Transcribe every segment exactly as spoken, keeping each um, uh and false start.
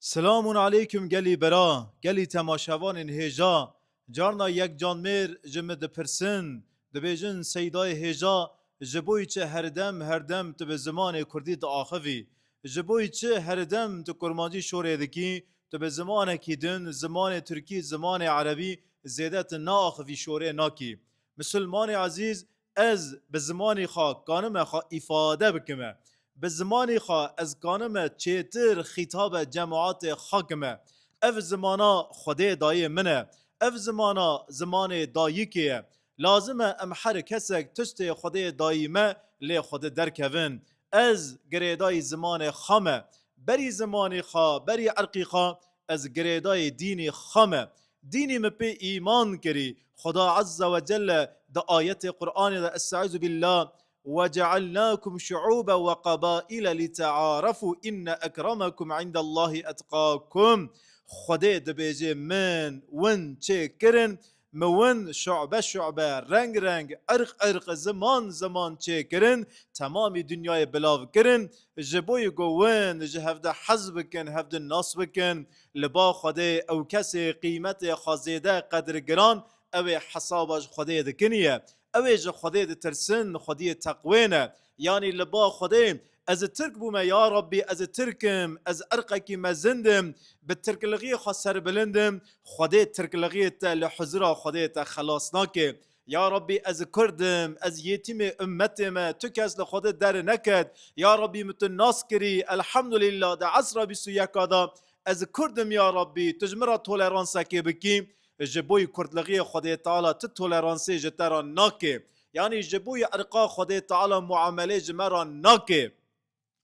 Selamun aleykum gelî bera, gelî temaşevanên hêja. Carna yek canmêr ji min dipirsin, dibêjin Seydayê hêja, ji bo yî çi herdem, herdem tu bi zimanê kurdî diaxivî? Ji bo yî çi herdem tu kurmancî şorê dikî, tu bi zimanekî din, zimanê tirkî, zimanê erebî zêde tu naaxivî, şorê nakî? Misilmanê ezîz, ez bi zimanî xwe kanime xwe îfade bikime. Bi zimanî xwe ez kanime çêtir xîtabe cemaatê xwe kime. Ev zimana Xwedê dayê min e. Ev zimana zimanê dayikê ye. Lazim e em her kesek tiştê Xwedê dayî me lê Xwedê derkevin. Ez girêdayî zimanê xwe me. Berî zimanî xwe, berî erqî xwe, ez girêdayî dînî xwe me. Dînî min pê îman kirî. Xuda Azze ve Celle di ayetê Qur'anê de, Estaizu billah, "Ve cealnakum şuuben ve qabaile litearafu inne ekremekum indallahi etqakum." Xwedê dibêje, min win çê kirin, min win şu'be şu'be, reng reng, irq irq, ziman ziman çê kirin, temamî dinyayê bilav kirin, ji bo yî ku win ji hevde hez bikin, hevdin nas bikin, li ba Xwedê ew kesê qîmetê xwe zêde qedirgiran, ew ê hesaba ji Xwedê dikiniye. Ew ê ji Xwedê ditirsin, Xwediyê teqwê ne. Yanî li ba Xwedê, ez tirk bûme, ya Rabbî, ez tirk im, ez irqekî mezin im, bi tirklixiyê xwe serbilind im, Xwedê tirklixiyê te li huzura Xwedê te xelas nake. Ya Rabbî, ez kurd im, ez yetîmê ummetê me, tu kes li Xwedê derneket. Ya Rabbî, min tu nas kirî, elhamdulillah, di esra bîst û yeka de ez kurd im, ya Rabbî, tu ji min re toleransekê bikî. Ji bo yî kurdlixiyê Xwedê Teala tu toleransê ji te re nake. Yanî ji bo yî irqa Xwedê Teala muamelê ji me re nake.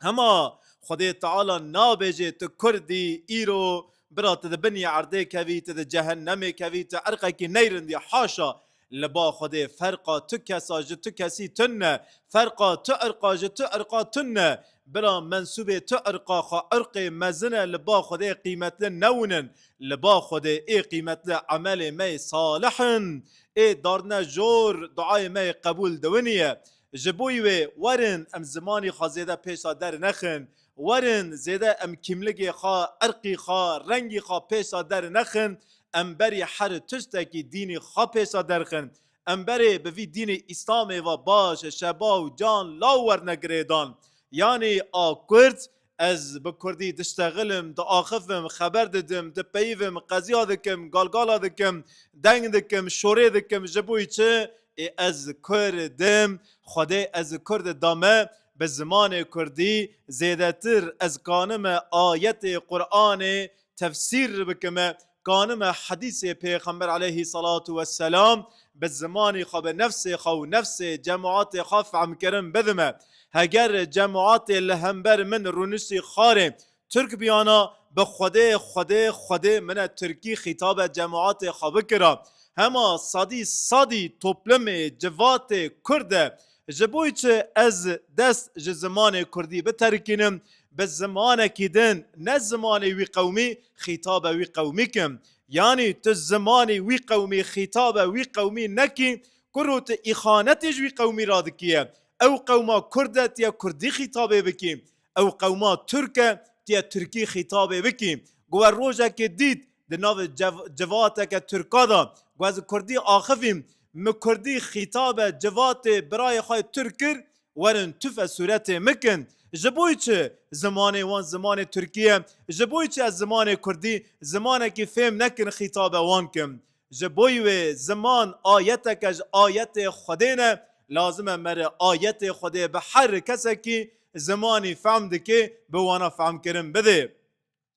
Hema Xwedê Teala nabêje tu kurdî, îro bira tu di binî erdê kevî, tu di cehennemê kevî, tu irqekî neyr in dî. Haşa! Li ba Xwedê ferqa tu kesa ji tu kesî tune, ferqa tu irqa ji tu irqa tune. Bira mensûbê tu irqa xwe irqê mezin e, li ba Xwedê qîmetli newnin. Li ba Xwedê ê qîmetli emelê me yê salih in, ê darine jor duayê me yê qebûl diwiniye. Ji bo wê werin em zimanî xwe zêde pêşa dernexin. Werin zêde em kîmligê xwe, irqî xwe, rengî xwe pêşa dernexin. Em berî her tiştekî dînî xwe pêşa derxin. Em berê bi vî dînê Îslamê ve baş, şeba û can law werne girêdan. Yanî a Kurd, ez bi kurdî diştexilim, diaxifim, xeber didim, dipeyivim, qeziya dikim, galgala dikim, deng dikim, şorê dikim, ji bo çi? Ê ez kurd im, Xwedê ez kurd dame, bi zimanê kurdî zêdetir ez kanime ayetê Qur'anê tefsîr bikime, kanime hedîsê Pêxember aleyhî salatu vesselam bi zimanî xwe, bi nefsê xwe û nefsê cemaatê xwe fehmkirin bidime. Heger cemaatê li hember min rûniştî xarê Tirk biyana, bi Xwedê, Xwedê, Xwedê min e tirkî xîtabe cemaatê xwe bikira. Hema sadî sadî toplumê, civatê Kurd e. Ji bo çi ez dest ji zimanê Kurdî biterkînim, bi zimanekî din, ne zimanê wî qewmî, xîtabe wî qewmî kim? Yanî tu zimanê wî qewmî, xîtabe wî qewmî nekî, kuro tu îxanetê ji wî qewmî ra dikiye. Ew qewma Kurd e, tiye Kurdî xîtabê bikî. Ew qewma Tirk e, tiye Tirkî xîtabê bikî. Ku we rojekê dît di nav cev-, civateke Tirka de, ku ez Kurdî axivîm, min Kurdî xîtabe civatê birayê xwe Tirk kir, werin tüfe sûretê min kin. Ji bo çi zimanê wan zimanê Tirkî ye? Ji bo çi ez zimanê Kurdî, zimanekî fêm nekin xîtabe wan kim? Ji bo wê ziman ayeteke ji ayetê Xwedê ne, lazim e mere ayetê Xwedê bi her kesekî zimanî fehm dike, bi wana fehmkirin bide.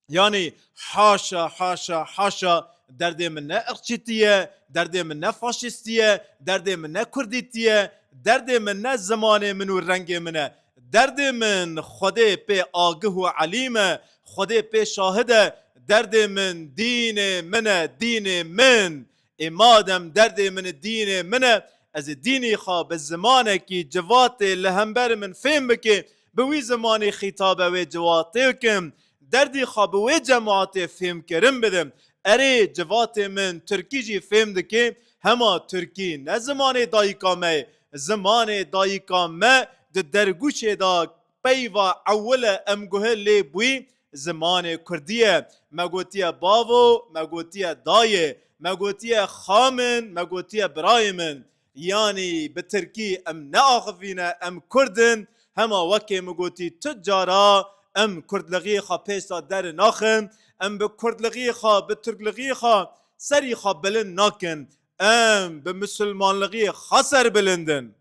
Yanî haşa, haşa, haşa, derdê min ne irqçîtî ye, derdê min ne faşîstî ye, derdê min ne kurdîtî ye, derdê min ne zimanê min û rengê min e. Derdê min Xwedê pê agih û elîm e, Xwedê pê şahid e, derdê min dînê min e, dînê min. Ê madem derdê min dînê min e, ez ê dînî xwe bi zimanekî civatê li hember min fêm bike, bi wî zimanî xîtabe wê civatê bikim, derdî xwe bi wê cemaatê fêmkirin bidim. Erê, civatê min tirkî jî fêm dike, hema tirkî ne zimanê dayika me ye. Zimanê dayika me di dergûşê de peyva ewil e em guhê lê bûyî, Zimanê kurdî ye. Me gotiye bavo, me gotiye dayê, me gotiye xa min, me gotiye birayê min. Yanî bi tirkî em neaxivîne, em kurd in. Hema wekê min gotî tu cara em kurdlixiyê xwe pêş de derinaxin. Em bi kurdlixiyê xwe, bi tirklixiyê xwe serî xwe bilind nakin. Em bi misilmanlixiyê xwe serbilind in.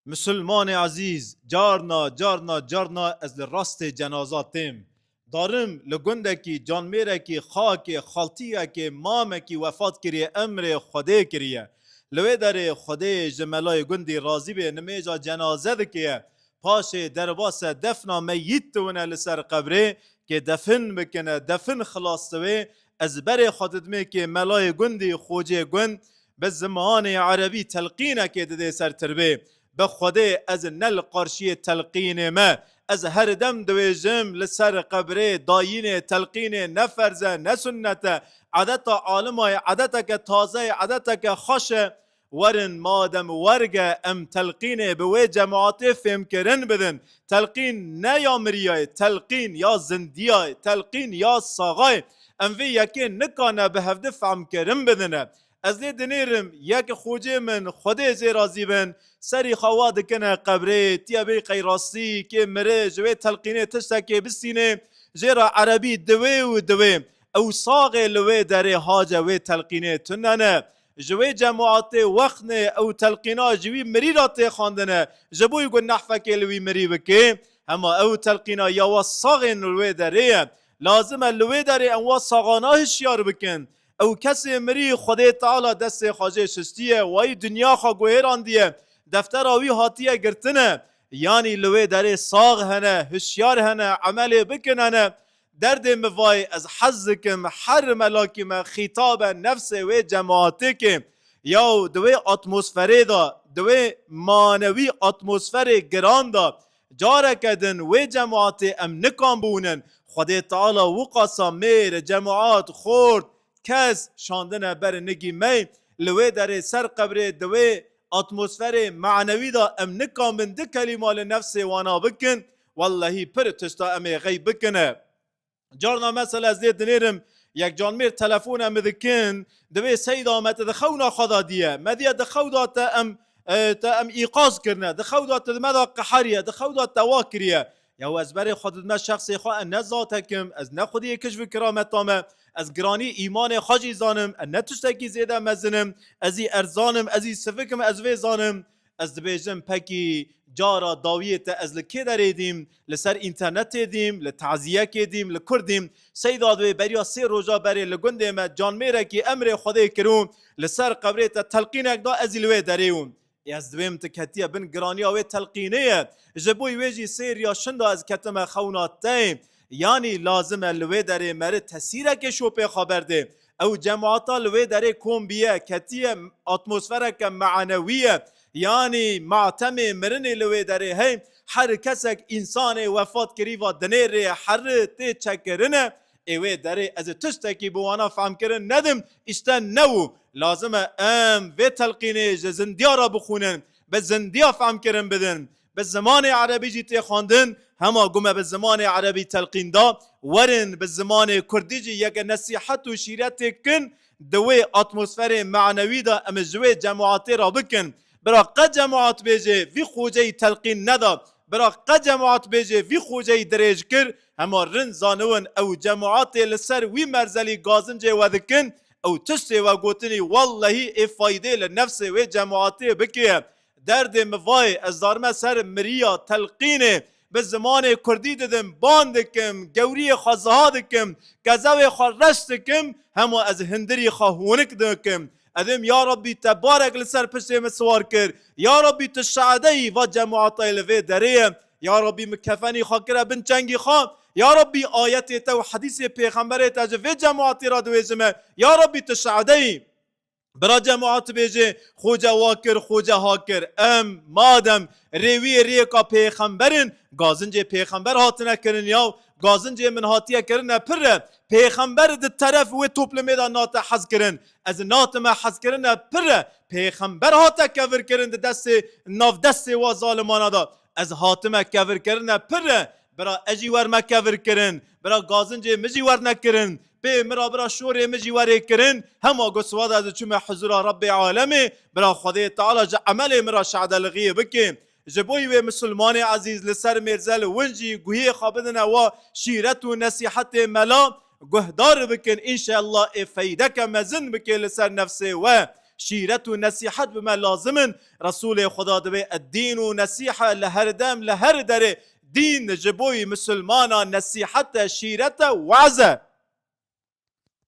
Misilmanê ezîz, carna, carna, carna ez li rastê cenaza têm. Darim li gundekî, canmêrekî, xakê, xaltiyekê, mamekî wefat kiriye, emrê Xwedê kiriye. Li wê derê Xwedê ji melayê gundî razî bê, nimêja cenaze dikeye. Paşê derbase defna meyît diwine li ser qebrê, kê defin bikine, defin xilas diwê. Ez berê xwe didimê kê melayê gundî, xocê gund, bi zimanê erebî telqînekê didê ser tirbê. Bi Xwedê ez ne li qarşiyê telqînê me. Ez her dem diwêjim li ser qebrê dayînê telqînê ne ferz e, ne sunnet e. Edeta alima ye, edeteke taze ye, edeteke xweş e. Werin madem werge em telqînê bi wê cemaatê fêmkirin bidin. Telqîn ne ya miriyayê, telqîn ya zindiyayê, telqîn ya saxayê. Em vê yekê nikane bi hevdi fehmkirin bidine. Ez lê dinêrim, yek xocê min, Xwedê jê razî bin, serî xwe wa dikine qebrê, tiye bê qey rastî kê miri ji wê telqînê tiştekê bistînê, jê re erebî diwê û diwê. Ew saxê li wê derê hace wê telqînê tune ne. Ji wê cemaatê wexnê ew telqîna ji wî mirî re tê xwendine. Ji bo ku nehfekê li wî mirî bikê, hema ew telqîna ya we saxên li wê derê ye. Lazim e li wê derê em wa saxana hişyar bikin. Ew kesê mirî Xwedê Teala destê xwe jê şiştiye, wayî dinya xwe guhêrandiye, deftera wî hatiye girtine. Yanî li wê derê sax hene, hişyar hene, emelê bikin hene. Derdê min vayê, ez hez dikim her melakî me xîtabe nefsê wê cemaatê ke, yaw di wê atmosferê de, di wê manewî atmosferê giran de, careke din wê cemaatê em nikan biwînin. Xwedê Teala wiqasa mêr, cemaat, xort, kes şandine ber nigî me, li wê derê ser qebrê di wê atmosferê manewî de em nikan bin du kelîma li nefsê wana bikin, wellehî pir tişta em ê xeyb bikine. Carna mesela ez lê dinêrim, yek canmêr telefona min dikin, divê Seyda me tu di xewna xwe de diye. Me diye di xew de te em, e, te em îqaz kirine. Di xew de tu di me de qeheriye. Di xew de te wa kiriye. Ya ez berê xwe didime şexsê xwe, ez ne zatek im, ez ne xwediyê kişf û kirameta me, ez giranî îmanê xwe jî zanim, ez ne tiştekî zêde mezin im, ez î erzan im, ez î sivik im, ez vê zanim. Ez dibêjim, pekî cara dawiyê te ez li kê derê dîm? Li ser înternetê dîm, li taziyekê dîm, li kur dîm? Seyda dibê beriya sê roja berê li gundê me canmêrekî emrê Xwedê kirû, li ser qebrê te telqînek da, ez î li wê derê wûm. Ê ez dibêm tu ketiye bin giraniya wê telqînê ye. Ji bo wê jî sê riya şinda ez ketime xewna te. Yanî lazim e li wê derê meri tesîreke şopê xwe berdê. Ew cemaata li wê derê kom biye, ketiye atmosfereke manewî ye. Yanî matemê mirinê li wê derê hey, her kesek însanê wefat kirî va dinêrê, herri tê çekirine. Ê wê derê ez ê tiştekî bi wana fehmkirin nedim, îşte ne wû. Lazim e em vê telqînê ji zindiya re bixwînin, bi zindiya fehmkirin bidin. Bi zimanê erebî jî tê xwendin, hema gume bi zimanê erebî telqîn da, werin bi zimanê kurdî jî yeke nesîhet û şîretê kin di wê atmosferê manewî de em ji wê cemaatê re bikin. Bira qe cemaat bêje vî xoceyî telqîn neda, bira qe cemaat bêje vî xoceyî dirêj kir, hema rind zaniwin ew cemaatê li ser wî merzelî gazincê we dikin, ew tiştê we gotinî wellehî ê faydê li nefsê wê cemaatê bikê. Derdê min vayê, ez darime ser miriya telqînê, bi zimanê kurdî didim, ban dikim, gewriyê xwe ziha dikim, kezewê xwe reş dikim, hema ez hindirî xwe hûnik dikim. Edim, ya Rabbî, te barek li ser piştê min siwar kir. Ya Rabbî, tu şehedeyî va cemaatayê li vê derê ye. Ya Rabbî, min kefenî xwe kire bin çengî xwe. Ya Rabbî, ayetê te û hedîsê pêxemberê te ji vê cemaatê re diwêjime. Ya Rabbî, tu şehedeyî. Bira cemaat bêje, xoce wa kir, xoce ha kir. Em, madem rêwiyê rêyeka pêxember in, gazincê pêxember hatine kirin yaw, gazincê min hatiye kirine pir e. Pêxember di teref wê toplumê de nate hez kirin. Ez natime hez kirine pir e. Pêxember hate kevir kirin di destê, nav destê wa zalimana de. Ez hatime kevir kirine pir e. Bira ez jî wer me kevir kirin, bira gazincê min jî wer nekirin, pê min ra bira şorê min jî werê kirin, hema got siwa de ez çûme huzura Rebbê alemê, bira Xwedê Teala ji emelê min ra şadelixiyê bike. Ji bo wê misilmanê ezîz li ser mêrzel win jî guhiyê xwe bidine wa şîret û nesîhetê mela, guhdar bikin, înşeallah ê feydeke mezin bike li ser nefsê we. Şîret û nesîhet bi me lazim in. Resûlê Xweda dibê, "Eddînu nesîhe li her dem, li her derê." Dîn ji bo misilmana nesîhet e, şîret e, waz e.